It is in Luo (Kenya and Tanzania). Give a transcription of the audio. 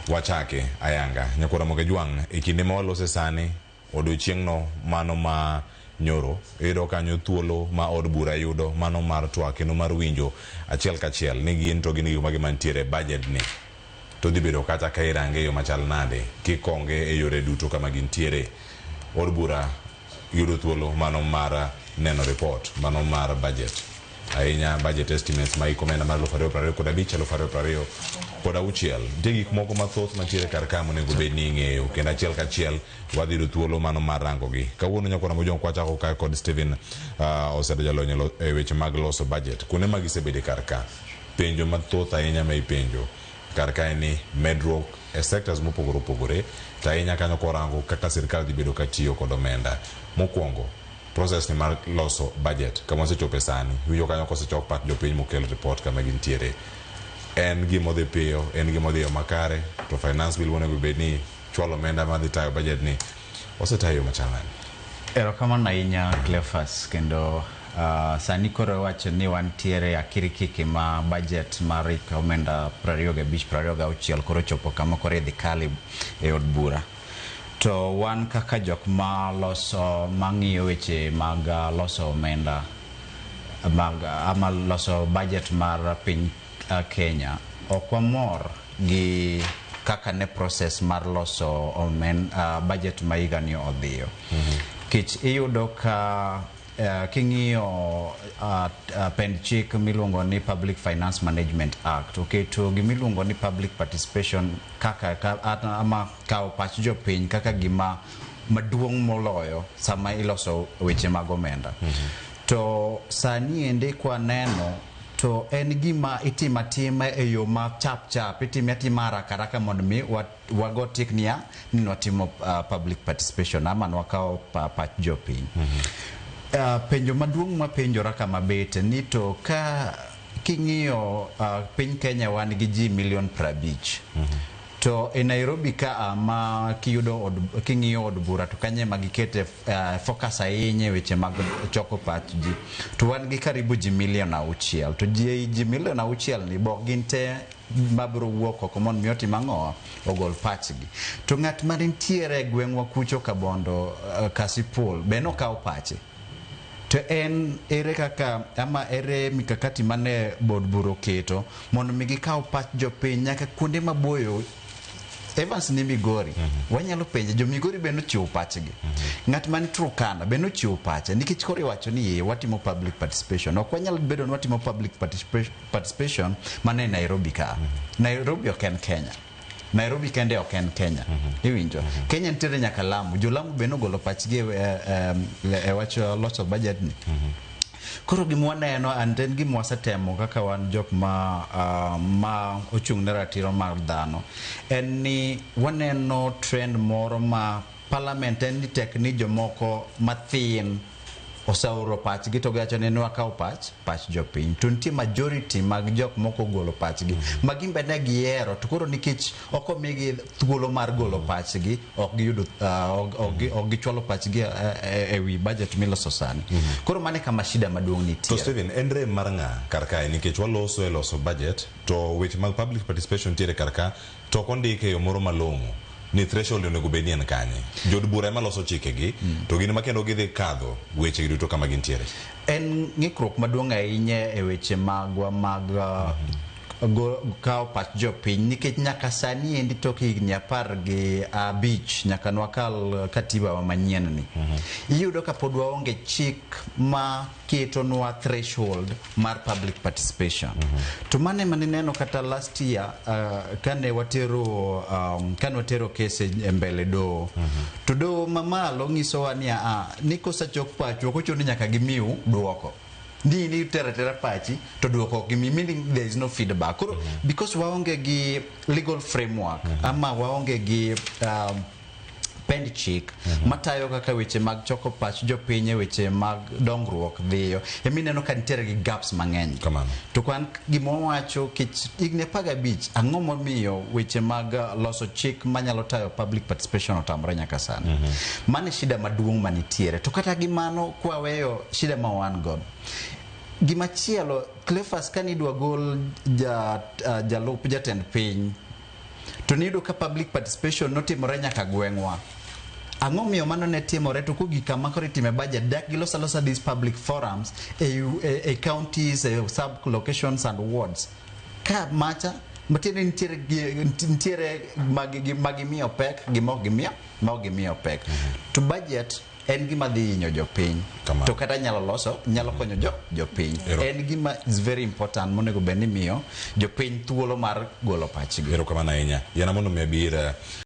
Wachake ayanga nyakwar Ramogi Jwang' e kinde ma walose sani odiochieng'no mano ma nyoro iyudo kanyo thuolo ma od bura yudo mano mar twak kendo mar winjo achiel kachiel ni gin to gin gik mage mantiere e budget ni to dhi bedo kata ka irange e yo machal nade kikonge e yore duto kama gintiere. Od bura yudo thuolo mano mar neno report mano mar budget ahinya budget estimates ma hik omenda mar 2025 2026. Nitie gik moko mathoth mantiere kar ka monego bed ni ing'eyo kendo achiel kachiel wadhi yudo thuolo mano mar rango gi. Kawuono nyakwar Ramogi kwachako ka kod Stephen Osedo jalony e weche mag loso budget. Kuonde ma gisebede kar ka, penjo mathoth ahinya ma ipenjo kar kae ni medruok e sectors mopogore opogore to ahinya kanyo korango kaka sirkal dhi bedo katiyo kod omenda. Mokwongo, process ni mar loso budget kama wasechope sani, iwinjo kanyo kosechok pach jopiny mokel report kama gintiere. En gima odhi piyo, en gima odhi e yo makare, to finance bill monego bed ni chwalo omenda madhi tayo budget ni osetayo e yo machal nade? Erokamano ahinya Cleophas kendo sani koro iwacho ni wantiere akirikiki ma budget mar hik omenda 25 26 koro chopo kama koro idhi kale e od bura. To wan kaka jok ma loso mang'iyo weche mag loso omenda mag ama loso budget mar piny Kenya ok wamor gi kaka ne process mar loso budget ma higa ni odhiyo. Kech iyudo ka king'iyo pend chik miluongo ni Public Finance Management Act oketo gimiluongo ni public participation kaka ama kawo pach jopiny kaka gima maduong' moloyo sama iloso weche mag omenda. To sani ende kwaneno to en gima itimo atima e yo ma chap chap, itime atima haraka haraka mondo mi wago tik niya ni nwatimo public participation ama nwakawo pach jopiny. Penjo maduong' mapenjora kama bete ni to ka king'iyo piny Kenya wan gi ji milion 50. To e Nairobi ka ma kiyudo od, king'iyo od bura to kanye ma gikete focus ahinya e weche mag choko pach ji. To wan gi karibu ji milion 6. To ji milion 6 ni bok gin te mabiro wuok oko mondo mi otim ang'o? Ogol pachgi. To ng'at ma nitiere e gweng'wa kucho Kabondo, Kasipul be nokawo pache. To en ere kaka ama ere mikakati mane bod bura oketo mondo mi gikaw pach jopiny nyaka kuonde maboyo. Evans ni Migori. Wanyalo penje jo Migori be nochiwo pachgi. Ng'at man Turkana be nochiwo pache nikech koro iwacho ni watimo public participation. Ok wanyal bedo ni watimo public participation mana e Nairobi ka. Nairobi ok en Kenya. Nairobi kende ok en Kenya. Iwinjo? Kenya nitiere nyaka Lamu. Jo Lamu be nogolo pachgi e wach loso budget ni. Koro gima waneno and en gima wasetemo kaka wan jok ma ochung' ne ratiro mar dhano en ni waneno trend moro ma parliament en ni tek ni jomoko mathin oseoro pachgi to giwacho ni nwakawo pach jopiny to nitie majority mag jok moko ogolo pachgi ma gin be ne giyiero to koro nikech ok omigi thuolo mar golo pachgi ok giyudo ok gichwalo pachgi e wi budget miloso sani. Koro mano e kama shida maduong' To nitie. Stephen, en rem mar ng'a kar kae nikech waloso e loso budget to weche mag public participation nitiere kar ka to ok ondike e yo moro malong'o ni threshold onego bed ni en kanye. Jood bura ema loso chikegi to gin ema kendo gidhi kadho weche gi duto kama gintiere. En ng'ikruok maduong' ahinya e weche magwa mag kawo pach jopiny nikech nyaka sani endi tok higni 15 nyaka nwakal katiba wa manyien ni. Iyudo ka pod waonge chik ma ketonwa threshold mar public participation. To mano ema nineno kata last year kane watero case e mbele doho. To doho mamalo nyisowa ni ni kosechok pachu ok ochuno ni nyaka gimiu duoko. Ni ni tero atera pachi to duoko ok gimiyi, meaning there is no feedback. Koro because waonge gi legal framework ama waonge gi pend chik matayo kaka weche mag choko pach jopiny e weche mag dongruok dhiyo, emineno ka nitiere gi gaps mang'eny. Kamano. To kwan gima wawacho kech higni 15 ang'o momiyo weche mag loso chik manyalo tayo public participation otamore nyaka sani? Mano e shida maduong' manitiere. To kata gi mano kwaweyo shida ma wan godo, gimachielo Cleophas, kane idwa gol jalup jatend piny To niyudo ka public participation notimore nyaka gweng'wa. Ang'o miyo mano ne timore to kogik kama koro itime budget dak gilos alosa these public forums e counties, e sub locations and wards ka macha matiende nitiere magimiyo pek gi mok gimiyo ma ok gimiyo pek. To budget en gima dhi hinyo jopiny. Kamano. To kata nyalo loso, nyalo konyo jo jopiny. En gima is very important monego bed ni miyo jopiny thuolo mar golo pachgi. Erokamano ahinya. Yiena mondo mi abi ir